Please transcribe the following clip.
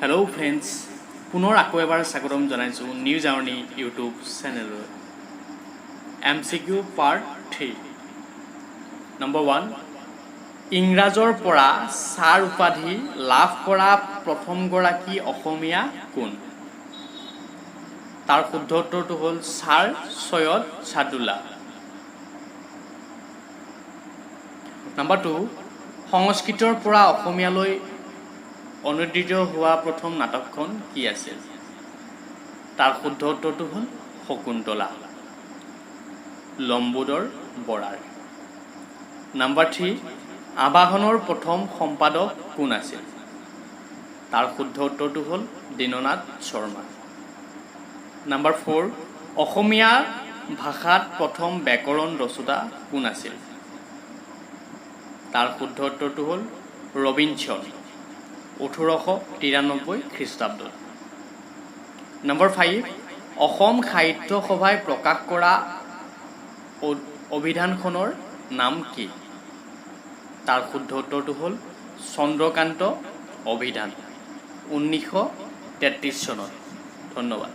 Hello' friends, পুনৰ আকৌ এবাৰ স্বাগতম জনাইছোঁ নিউজ জাৰ্ণি ইউটিউব চেনেললৈ। MCQ part 3। Number 1, ইংৰাজৰ পৰা ছাৰ উপাধি লাভ কৰা প্ৰথমগৰাকী অসমীয়া কোন? তাৰ শুদ্ধ উত্তৰটো হ'ল ছাৰ চৈয়দ ছাদুল্লা। নম্বৰ 2, সংস্কৃতৰ পৰা অসমীয়ালৈ অনুদিত হোৱা প্ৰথম নাটকখন কি আছিল? তাৰ শুদ্ধ উত্তৰটো হ'ল শকুন্তলা, লম্বোদৰ বৰাৰ। নম্বৰ 3, আবাহনৰ প্ৰথম সম্পাদক কোন আছিল? তাৰ শুদ্ধ উত্তৰটো হ'ল দীননাথ শৰ্মা। নম্বৰ 4, অসমীয়া ভাষাত প্ৰথম ব্যাকৰণ ৰচোতা কোন আছিল? তাৰ শুদ্ধ উত্তৰটো হ'ল ৰবিনছন, 1893 খ্ৰীষ্টাব্দত। নম্বৰ 5, অসম সাহিত্য সভাই প্ৰকাশ কৰা অভিধানখনৰ নাম কি? তাৰ শুদ্ধ উত্তৰটো হ'ল চন্দ্ৰকান্ত অভিধান, 1933 চনত। ধন্যবাদ।